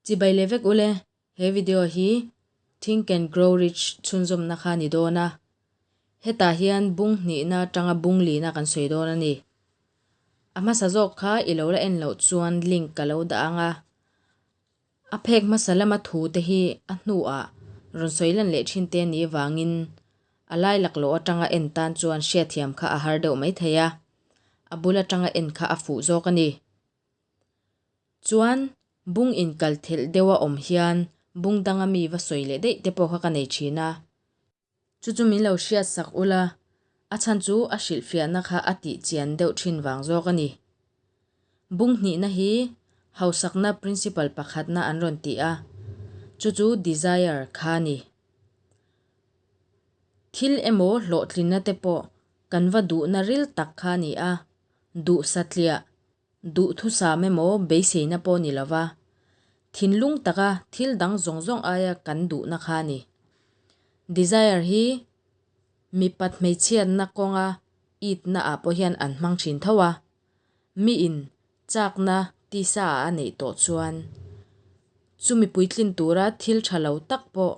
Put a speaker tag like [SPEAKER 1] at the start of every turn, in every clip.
[SPEAKER 1] Chibai leh vek ule, he video hi Think and Grow Rich chhunzawmna kha a ni dawn a. Hetah hian bung hnihna atanga bung lina kan sawi dawn a ni. A hmasa zawk kha i lo la en loh chuan link ka lo dah ang a. A phek hmasa lama thu te hi a hnuah rawn sawi lan leh thin te nih vangin a lai laklawh atanga en tan chuan hriatthiam kha a har deuh maithei a, a bul atanga en kha a fuh zawk a ni. Chuan bung inkal thelh deuha awm hian bung danga mi va sawi leh daih te pawh kha ka nei thin a. Chu chu min lo hriat sak ula, a chhan chu a hrilhfiahna kha a tih chian deuh thin vang zawk a ni. Bung hnihna hi hausakna principle pakhatna an rawn ti a, chu chu desire kha a ni. Thil emaw hlawhtlinna te pawh kan va duhna ril tak kha a ni a, duh satliah Duhthusam emaw beiseina pawh ni lova, thinlung taka thil dang zawng zawng aia kan duhna kha a ni. Desire hi mipat hmeichhiatna kawnga itna ah pawh hian an hmang thin tho a, miin chakna tisa ah a neih tawh chuan chumi puitlin tura thil tha lo tak pawh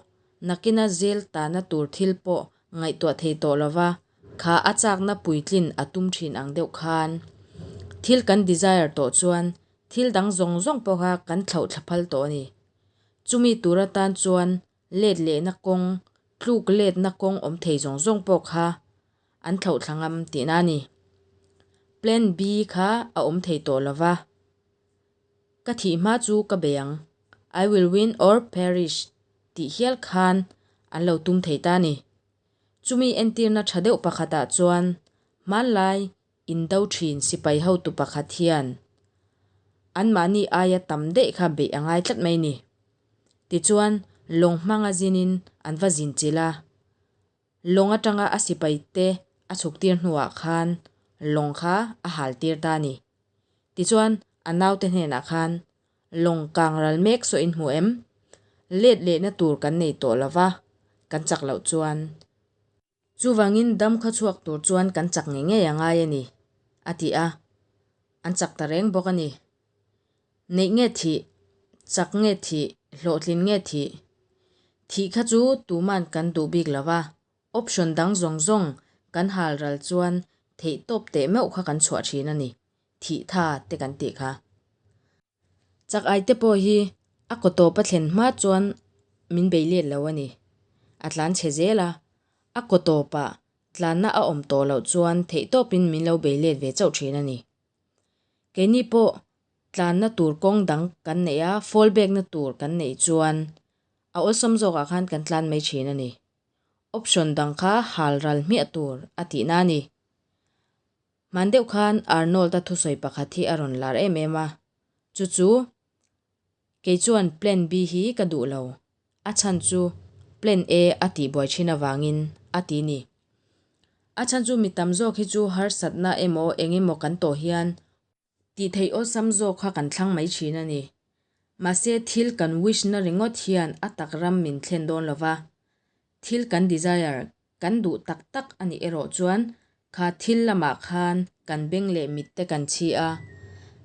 [SPEAKER 1] nakina zel tana tur thil pawh ngaihtuah thei tawh lova kha a chakna puitlin a tum thin ang deuh khan thil kan desire tawh chuan thil dang zawng zawng pawh kha kan thlauh thla phal tawh a ni. Chumi tur atan chuan let lehna kawng, tluk letna kawng awm thei zawng zawng pawh kha an thlauh thla ngam tihna a ni. Plan B kha a awm thei tawh lova, Ka thih hma chu ka bei ang, I will win or perish tih hial khan an lo tum thei ta a ni. Chumi entirna tha deuh pakhatah chuan hmanlai indo thin sipai hotu pakhat hian anmahni aia tam daih kha beih a ngai tlat mai ni. Tichuan lawng hmanga zinin an va zin chilh a. Lawng atanga a sipai te a chhuk tir hnuah khan lawng kha a hal tir ta a ni. Tichuan a naute hnenah khan Lawng kang ral mek saw in hmu em? Let lehna tur kan nei tawh lo va, kan chak loh chuan. Chuvangin dam khaw chhuak tur chuan kan chak ngei ngei a ngai a ni, a ti a. An chak ta reng bawk a ni. Neih nge thih? Chak nge thih? Hlawhtlin nge thih? Thih kha chu tuman kan duh bik lo va, option dang zawng zawng kan hal ral chuan theih tawp teh meuh kha kan chhuah thin a ni. Thih tha te kan tih kha. Chak ai te pawh hi a kaw tawp a thlen hma chuan min bei let lo a ni. A tlan chhe zel a, a kaw tawpah tlanna a awm tawh loh chuan theih tawpin min lo bei let ve chauh thin a ni. Keini pawh tlanna tur kawng dang kan neih a, fall back na tur kan neih chuan a awlsam zawkah khan kan tlan mai thin a ni. Option dang kha hal ral hmiah tur a tihna a ni. Hman deuh khan Arnold-a thusawi pakhat hi a rawn lar em em a, chu chu, Kei chuan Plan B hi ka duh lo, a chhan chu Plan A a tihbuai thin avangin, a ti ni. A chhan chu mi tam zawk hi chu harsatna emaw eng emaw kan tawh hian tih theih awlsam zawk kha kan thlang mai thin a ni. Mahse thil kan wish na ringawt hian a tak ram min thlen dawn lo va, thil kan desire, kan duh tak tak a nih erawh chuan kha thil lamah khan kan beng leh mit te kan chhi a,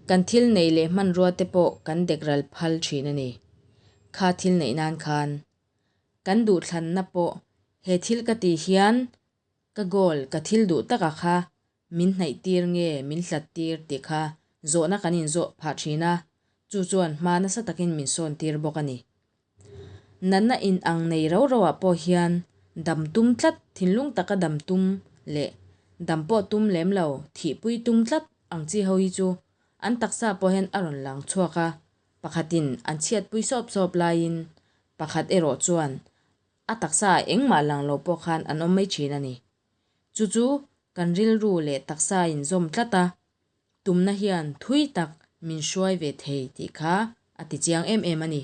[SPEAKER 1] kan thil neih leh hmanrua te pawh kan dek ral phal thin a ni. Kha thil neih nan khan kan duhthlanna pawh he thil ka tih hian ka goal, ka thil duh taka kha min hnaih tir nge min hlat tir tih kha zawhna kan inzawh phah thin a, chu chuan hma nasa takin min sawn tir bawk a ni. Natna in ang nei rau rau ah pawh hian dam tum tlat, thinlung taka dam tum leh dam pawh tum lem lo, thihpui tum tlat ang chi ho hi chu an taksa pawh hian a rawn lang chhuak a, pakhatin an chhiatpui sawp sawp laiin pakhat erawh chuan a taksa ah engmah lang lo pawh khan an awm mai thin a ni. Chu chu kan rilru leh taksa inzawm tlat a, tumna hian thui tak min hruai ve thei tih kha a ti chiang em em a ni.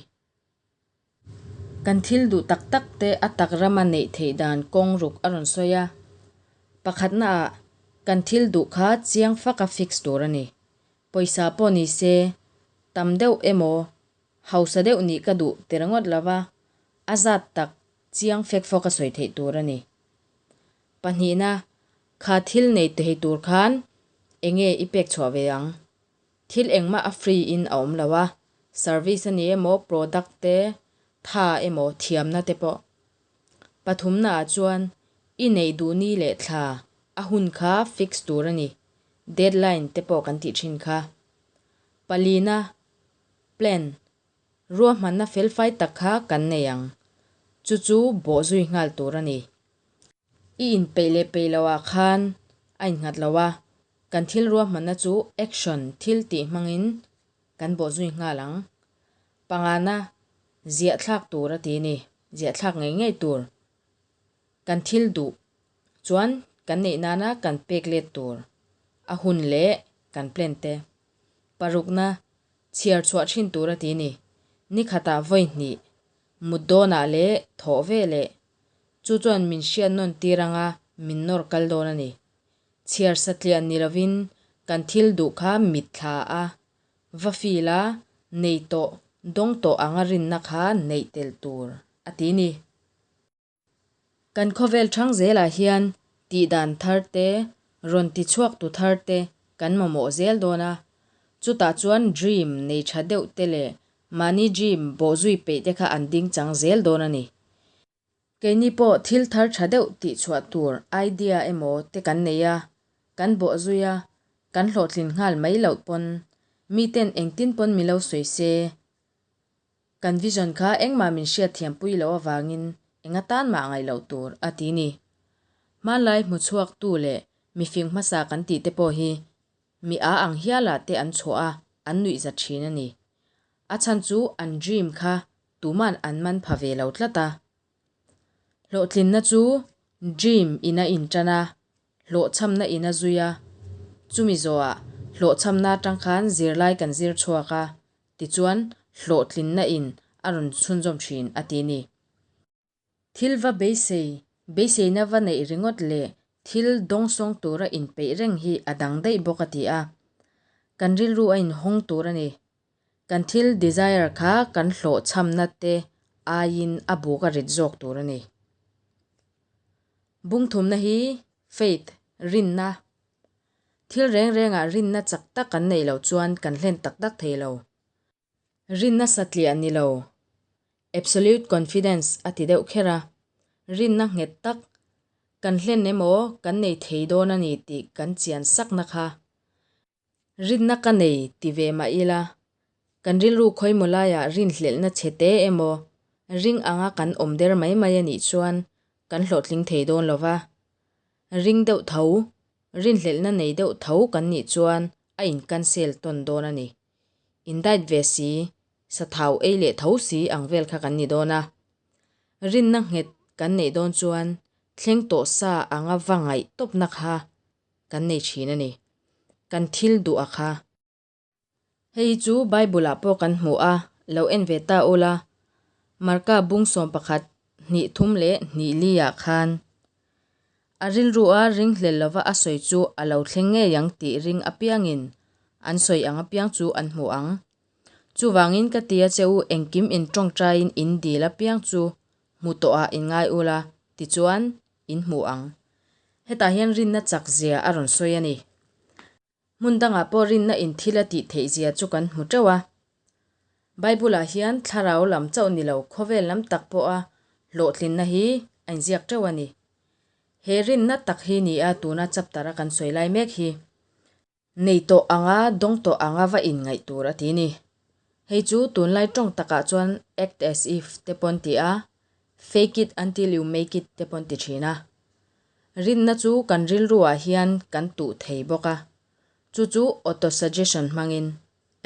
[SPEAKER 1] Kan thil duh tak tak te a tak rama neih theih dan kawng ruk a rawn sawi a, pakhatnaah kan thil duh kha chiang faka fix tur a ni. Pawisa pawh ni se, tam deuh emaw hausa deuh nih ka duh ti ringawt lova, a zat tak chiang fek fawk a sawi theih tur a ni. Pahnihna, kha thil nei thei tur khan enge i pek chhuah ve ang? Thil engmah a free in a awm lo a, Service a ni emaw, product te, tha emaw, thiamna te pawh. Pathumnaah chuan i neih duh ni leh thla a hun kha fix tur a ni, deadline te pawh kan tih thin kha. Palina, plan, ruahmanna felfai tak kha kan nei ang. Chu chu bawhzui nghal tur a ni. I inpeih leh peih loh ah khan a innghat lo a, kan thil ruahmanna chu action thil tih hmangin kan bawhzui nghal ang. Pangana, ziah thlak tur a ti ni, ziah thlak ngei ngei tur. Kan thil duh chuan kan neih nana kan pek let tur, a hun leh kan plan te. Parukna, chhiar chhuah thin tur a ti ni, ni khatah vawi hnih, mut dawnah leh thawh ve leh. Chu chuan min hriat nawn tir anga min nawr kal dawn a ni. Chhiar satliah ni lovin kan thil duh kha mitthla a va feel a, nei tawh, dawng tawh anga rinna kha neih tel tur a ti ni. Kan khawvel thang zelah hian tihdan thar te, rawn ti chhuak tu thar te kan mamawh zel dawn a, chutah chuan dream nei tha deuh te leh mahni dream bawhzui peih te kha an ding chang zel dawn a ni. Keini pawh thil thar tha deuh tih chhuah tur idea emaw te kan nei a, kan bawhzui a, kan hlawhtlin nghal mai loh pawn miten engtin pawn mi lo sawi se, kan vision kha engmah min hriatthiam pui loh avangin enga tan mah ngaih loh tur a ti ni. Hmanlai hmuchhuaktu leh mifing hmasa kan tih te pawh hi mi a ang hialah te an chhuah a, an nuihza thin a ni. A chhan chu an dream kha tuman an man pha ve lo tlat a. Hlawhtlinna chu dream in a intan a, hlawhchhamna in a zui a, chumi zawhah hlawhchhamna atang khan zirlai kan zir chhuak a, tichuan hlawhtlinna in a rawn chhunzawm thin a ti ni. Thil va beisei, beiseina va neih ringawt leh thil dawngsawng tura inpeih reng hi a dang daih bawk a ti a. Kan rilru a inhawng tur a ni. Kan thil desire kha kan hlawhchhamna te aiin a buk a rit zawk tur a ni. Bungthumna hi faith, rinna. Thil reng rengah rinna chak tak kan neih loh chuan kan hlen tak tak thei lo. Rinna satliah ni lo, absolute confidence a ti deuh kher a, rinna nghet tak, kan hlen emaw kan nei thei dawn a ni tih kan chian sakna kha. Rinna ka nei ti ve mah ila, kan rilru khawimaw laiah rinhlelhna chhe te emaw ring anga kan awm der mai mai a nih chuan kan hlawhtling thei dawn lo va. Ring deuh tho, rinhlelhna nei deuh tho kan nih chuan a in cancel tawn dawn a ni. In diet ve si, sathau ei leh tho si ang vel kha kan ni dawn a. Rinna nghet kan neih dawn chuan thleng tawh sa anga va ngaih tawpna kha kan nei thin a ni. Kan thil duh a kha. Hei hi chu Bible ah pawh kan hmu a, lo en ve ta ula. Marka bung 11, hnih thum leh hnih li ah khan A rilru a ringhlel lova a sawi chu a lo thleng ngei ang tih ring apiangin an sawi ang apiang chu an hmu ang. Chuvangin ka ti a che u engkim in tawngtaiin in dil apiang chu hmu tawhah in ngai ula tichuan in hmu ang. Hetah hian rinna chak zia a rawn sawi a ni. Hmun dangah pawh rinna in thil a tih theih zia chu kan hmu teuh a. Bible-ah hian thlarau lam chauh ni lo khawvel lam tak pawha hlawhtlinna hi a inziak teuh a ni. He rinna tak hi ni a tuna chapter-a kan sawi lai mek hi. Nei tawh anga dawng tawh anga va inngaih tur a ti ni. Hei chu tunlai tawng takah chuan act as if te pawn ti a, fake it until you make it te pawn ti thin a. Rinna chu kan rilruah hian kan tuh thei bawk a, chu chu auto-suggestion hmangin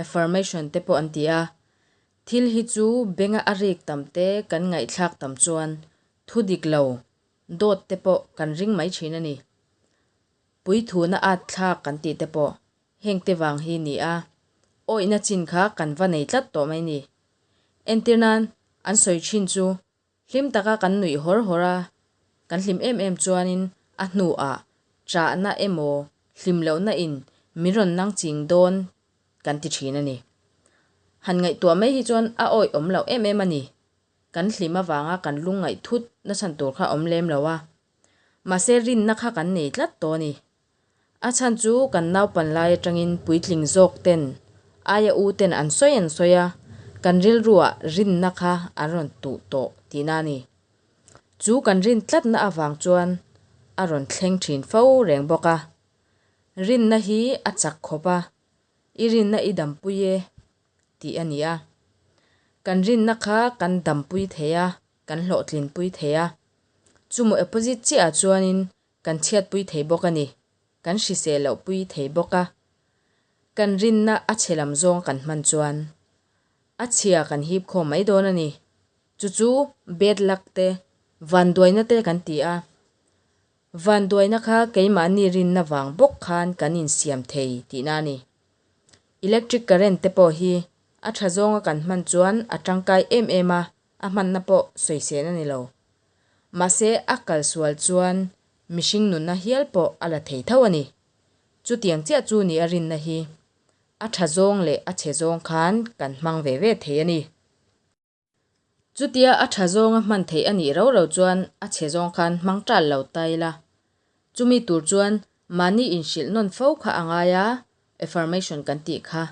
[SPEAKER 1] affirmation te pawh an ti a. Thil hi chu benga a rik tam te kan ngaihthlak tam chuan thu dik lo, dawt te pawh kan ring mai thin a ni. Puithuna at thlak kan tih te pawh heng te vang hi ni a, awihna chin kha kan va nei tlat tawh mai ni. Entir nan an sawi thin chu Hlim taka kan nuih hawr hawr a, kan hlim em em chuanin a hnuah chahna emaw hlim lohna in min rawn nang ching dawn kan ti thin a ni. Han ngaihtuah mai hi chuan a awih awm loh em em a ni. Kan hlim avanga kan lungngaih thut nachhan tur kha awm lem lo a. Mahse rinna kha kan nei tlat tawh a ni. A chhan chu kan naupan lai atangin puitling zawk ten aia u ten an sawi an sawi a. kan rilruah rinna kha an rawn tuh tawh tihna a ni. Chu kan rin tlatna avang chuan a rawn thleng thin fo reng bawk a. Rinna hi a chak khawp a, i rinna i dampui e tih a ni a. Kan rinna kha kan dampui thei a, kan hlawhtlinpui thei a. Chumaw opposite chiahah chuanin kan chhiatpui thei bawk a ni, kan hrisel lohpui thei bawk a. Kan rinna a chhe lam zawng kan hman chuan a chhia kan hip khawm mai dawn a ni. Chu chu bad luck te, vanduaina te kan ti a. Vanduaina kha keimahni rinna vang bawk khan kan insiam thei tihna a ni. Electric current te pawh hi a tha zawnga kan hman chuan a tangkai em em a, a hmanna pawh sawisel a ni lo. Mahse a kal sual chuan mihring nunna hial pawh a la thei tho a ni. Chutiang chiah chu ni a rinna hi a tha zawng leh a chhe zawng khan kan hmang ve ve thei a ni. Chutia a tha zawnga hman theih a nih rau rau chuan a chhe zawng khan hmang tal lo ta ila. Chumi tur chuan mahni inhrilh nawn fo kha a ngai a, affirmation kan tih kha.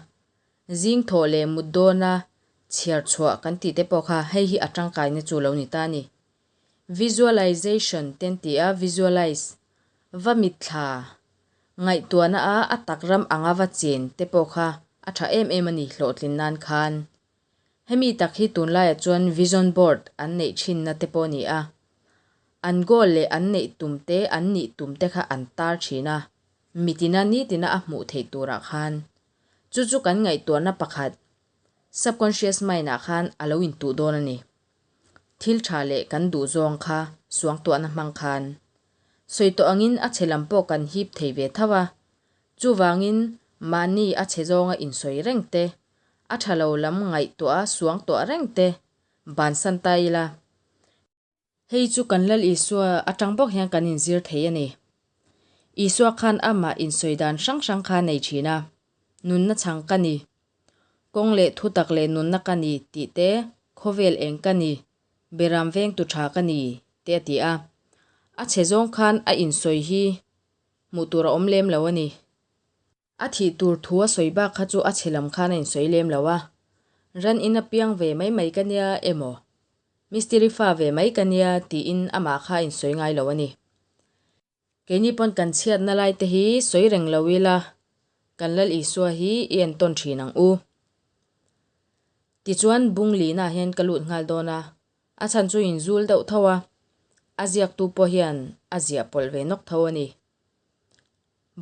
[SPEAKER 1] Zing thawh leh mut dawna chhiar chhuah kan tih te pawh kha hei hi a tangkaina chu lo ni ta a ni. Visualization te an ti a, visualize, va mitthla, ngaihtuahna a a tak ram anga va chen te pawh kha a tha em em a ni hlawhtlin nan khan. Hemi tak hi tunlaiah chuan vision board an neih thinna te pawh a ni a. An goal leh an neih tum te, an nih tum te kha an tar thin a, mitina nitina a hmuh theih turah khan. Chu chu kan ngaihtuahna pakhat, subconscious mind-ah khan a lo intuh dawn a ni. Thil tha leh kan duh zawng kha suangtuahna hmang khan. Sawi tawh angin a chhe lam pawh kan hip thei ve tho a. Chuvangin mahni a chhe zawnga insawi reng te, a tha lo lam ngaihtuah a suangtuah reng te bansan ta ila. Hei chu kan Lal Isua atang bawk hian kan inzir thei a ni. Isua khan amah insawi dan hrang hrang kha a nei thin a, Nunna chhang ka ni, kawng leh thutak leh nunna ka ni tih te, khawvel eng ka ni, beram vengtu tha ka ni te a ti a. A chhe zawng khan a insawi hi hmuh tur a awm lem lo a ni. A thih tur thu a sawi bak kha chu a chhe lam khan a insawi lem lo a, ran in a piang ve mai mai ka nia emaw, mistiri fa ve mai ka nia tiin amah kha a insawi ngai lo a ni. Keini pawn kan chhiatna lai te hi sawi reng lo ila, kan Lal Isua hi i entawn thin ang u. Tichuan bung lihnaah hian ka lut nghal dawn a, a chhan chu inzul deuh tho a, a ziaktu pawh hian a ziah pawlh ve nawk tho a ni.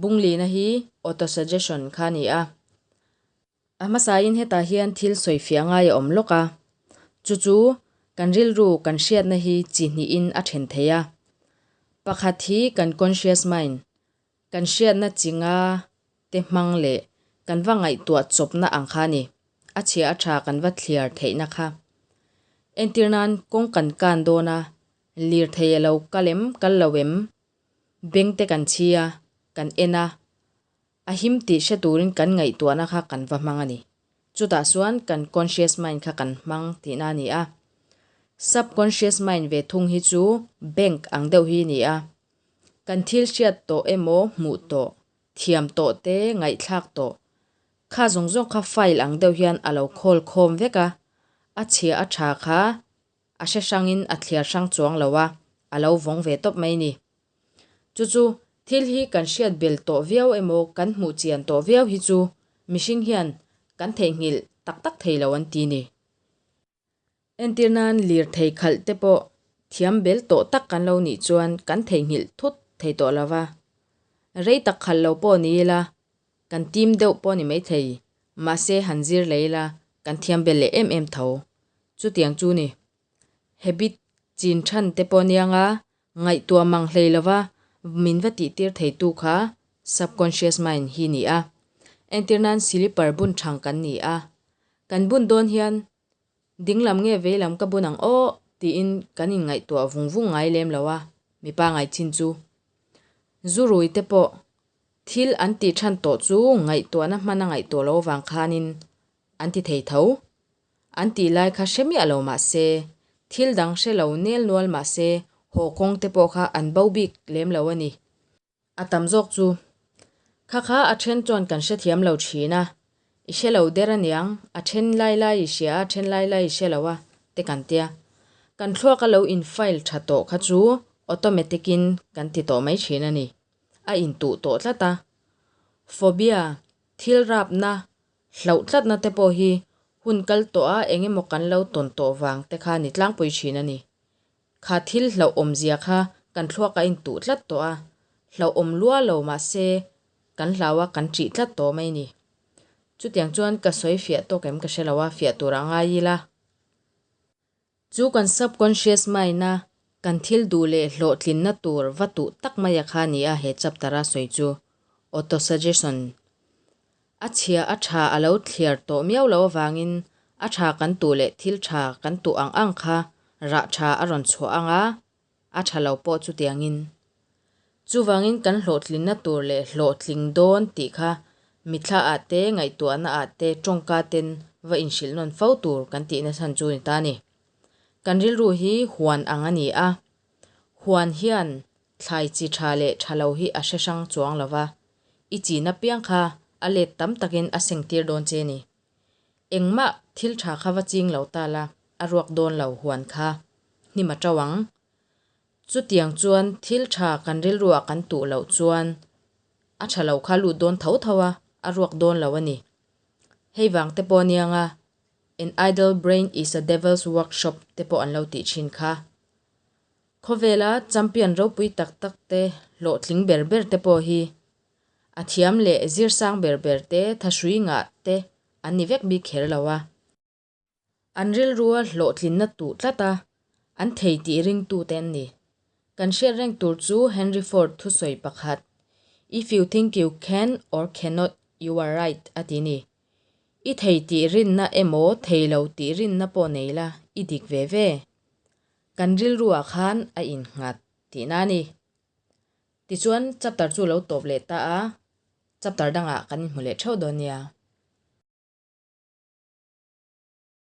[SPEAKER 1] Bunglina hi auto-suggestion kha a ni a. A hmasain hetah hian thil sawifiah ngai a awm lawk a. Chu chu kan rilru kan hriatna hi chi hnihin a then thei a. Pakhat hi kan conscious mind, kan hriatna chi nga te hmang leh kan va ngaihtuah chawpna ang kha a ni. A chhia a tha kan va thliar theihna kha. Entir nan kawng kan kan dawn a, lirthei a lo kal em kal lo em? Beng te kan chhi a, kan en a, a him tih hre turin kan ngaihtuahna kha kan va hmang a ni. Chutah chuan kan conscious mind kha kan hmang tihna a ni a. Subconscious mind ve thung hi chu bank ang deuh hi a ni a. Kan thil hriat tawh emaw hmuh tawh, thiam tawh te ngaihthlak tawh kha zawng zawng kha file ang deuh hian a lo khawl khawm vek a, a chhia a tha kha A hre hrangin a thliar hrang chuang lo a, a lo vawng ve tawp mai ni. Chu chu, thil hi kan hriat bel tawh viau emaw kan hmuh chian tawh viau hi chu mihring hian kan theihnghilh tak tak thei lo an ti ni. Entir nan lirthei khalh te pawh thiam bel tawh tak kan lo nih chuan kan theihnghilh thut thei tawh lo va. Rei tak khalh lo pawh ni ila, kan tim deuh pawh ni maithei, mahse han zir leh ila kan thiam bel leh em em tho. Chutiang chu ni. Habit chin than te pawh nianga ngaihtuah mang hlei lova min va tihtir theitu kha subconscious mind hi ni a. Entir nan silipar bun thang kan ni a. Kan bun dawn hian dinglam nge veilam ka bun ang aw tiin kan inngaihtuah vung vung ngai lem lo a, mipa ngaihchin chu. Zu rui te pawh thil an tih than tawh chu ngaihtuahna hman a ngaihtuah lo avang khanin an ti thei tho. An tih lai kha hre miah lo mah se, thil dang hre lo nel nual mah se haw kawng te pawh kha an bo bik lem lo a ni. A tam zawk chu. Kha kha a then chuan kan hrethiam lo thin a. I hre lo der aniang, a then lai lai i hria a, then lai lai i hre lo a, te kan tia. Kan thluaka lo in file tha tawh kha chu automatic in kan ti tawh mai thin a ni. A intuh tawh tlat a. Phobia, thil rapna, hlauh tlatna te pawh hi hun kal tawh a eng emaw kan lo tawn tawh vang te kha ni tlangpui thin a ni. Kha thil hlauhawmzia kha kan thluak a intuh tlat tawh a, hlauhawm lua lo mahse kan hlau a kan ṭih tlat tawh mai ni. Chutiang chuan ka sawi fiah tawk em ka hre lo a, fiah turah ngai ila. Chu kan subconscious mind a kan thil duh leh hlawhtlinna tur va tuh tak mai a kha ni a he chapter a sawi chu autosuggestion a chhia a tha a lo thliar tawh miau lo avangin a tha kan tuh leh thil tha kan tuh ang ang kha rah tha a rawn chhuah ang a, a tha lo pawh chutiangin. Chuvangin kan hlawhtlinna tur leh hlawhtling dawn tih kha mitthla ah te, ngaihtuahna ah te, tawngka ten va inhrilh nawn fo tur kan tihna chhan chu ni ta a ni. Kan rilru hi huan ang a ni a, huan hian thlai chi tha leh tha lo hi a hre hrang chuang lo va, i chin apiang kha a let tam takin a sengtir dawn che ni. Engmah thil tha kha va ching lo ta la, a ruak dawn lo huan kha hnim a to ang. Chutiang chuan thil tha kan rilruah kan tuh loh chuan a tha lo kha lut dawn tho tho a, a ruak dawn lo a ni. Hei vang te pawh anianga An idle brain is a devil's workshop te pawh an lo tih thin kha. Khawvela champion ropui tak tak te hlawhtling ber ber te pawh hi a thiam leh zirsang ber ber te thahrui ngah te an ni vek bik kher lo a. An rilrua hlawhtlinna tuh tlat a, an thei tih ringtute an ni. Kan hriat reng tur chu Henry Ford thusawi pakhat, If you think you can or cannot, you are right a ti ni. I thei tih rinna emaw thei lo tih rinna pawh nei la, i dik ve ve. Kan rilruah khan a innghat tihna a ni. Tichuan chapter chu lo tawp leh ta a, chapter dangah kan inhmu leh theuh dawn nia.